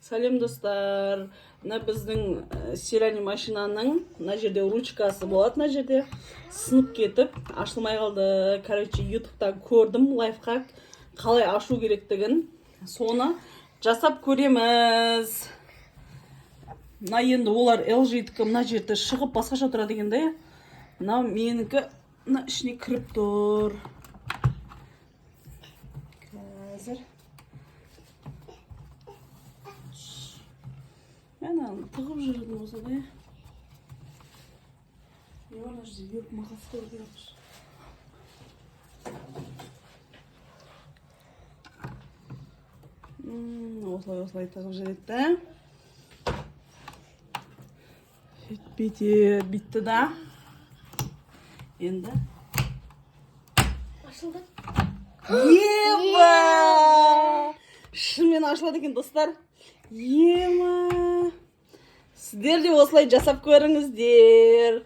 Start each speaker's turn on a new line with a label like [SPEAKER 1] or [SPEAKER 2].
[SPEAKER 1] Сәлем, достар! Мына біздің стиральный машинаның мына жерде ручкасы болады, мына жерде сынып кетіп, ашылмай қалды. Короче, Ютубтан көрдім лайфхак, қалай ашу керектігін, соны жасап көреміз. Мына енді олар LG-дікі мына жерде шығып, басқаша тұрады екен да, иә. Мынау менікі мына ішіне кіріп тұр. Қазір мына тығып жүретін болса да, иә. Не бар мына жерде? Екі мақасы керек. Осылай, осылай тығып жүреді да. Сөйтіп, бүйтеді, бүйтті да. Енді
[SPEAKER 2] Ашылды.
[SPEAKER 1] Еба! Шынымен ашылады екен, достар. Ема! Сіздер де осылай жасап көріңіздер.